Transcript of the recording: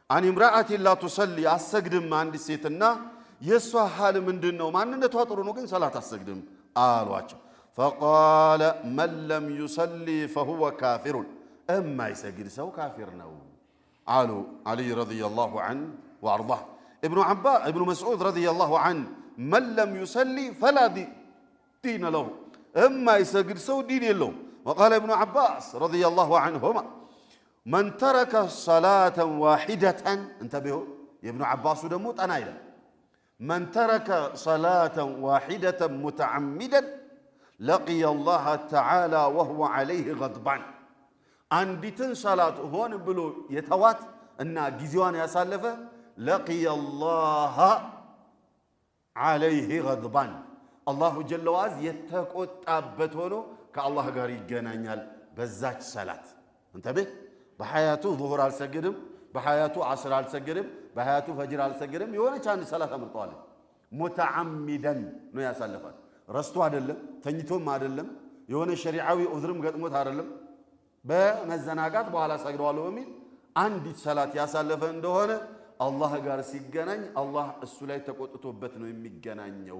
عن امرأة لا تصلي፣ አሰግድም አንዲት ሴትና የእሷ ሐል ምንድን ነው? ማንነቷ ጥሩ ነው፣ ግን ሰላት አሰግድም አሏቸው። فقال من لم يصل فهو كافر፣ እማይሰግድ ሰው ካፊር ነው አሉ ዓሊይ رضي الله عنه وأرضاه። እብኑ መስዑድ رضي الله عنه من لم يصل فلا دين له፣ እማይሰግድ ሰው ዲን የለውም። وقال ابن عباس رضي الله عنهما من ترك صلاة واحدة፣ انتبهوا፣ የእብኑ ዓባሱ ደግሞ ጠና ይላል። من ترك صلاة واحدة متعمدا لقي الله تعالى وهو عليه غضبان። አንዲትን ሰላት ሆን ብሎ የተዋት እና ጊዜዋን ያሳለፈ لقي الله عليه غضبان፣ الله جل وعز የተቆጣበት ሆኖ ከአላህ ጋር ይገናኛል በዛች ሰላት። انتبه፣ በሐያቱ ዙሁር አልሰግድም፣ በሐያቱ ዓስር አልሰግድም፣ በሐያቱ ፈጅር አልሰግድም። የሆነች አንድ ሰላት አምርጠዋለች። متعمدا ነው ያሳለፋል። ረስቶ አይደለም፣ ተኝቶም አይደለም፣ የሆነ ሸሪዓዊ ዑዝርም ገጥሞት አይደለም። በመዘናጋት በኋላ ሰግደዋለሁ በሚል አንዲት ሰላት ያሳለፈ እንደሆነ አላህ ጋር ሲገናኝ አላህ እሱ ላይ ተቆጥቶበት ነው የሚገናኘው።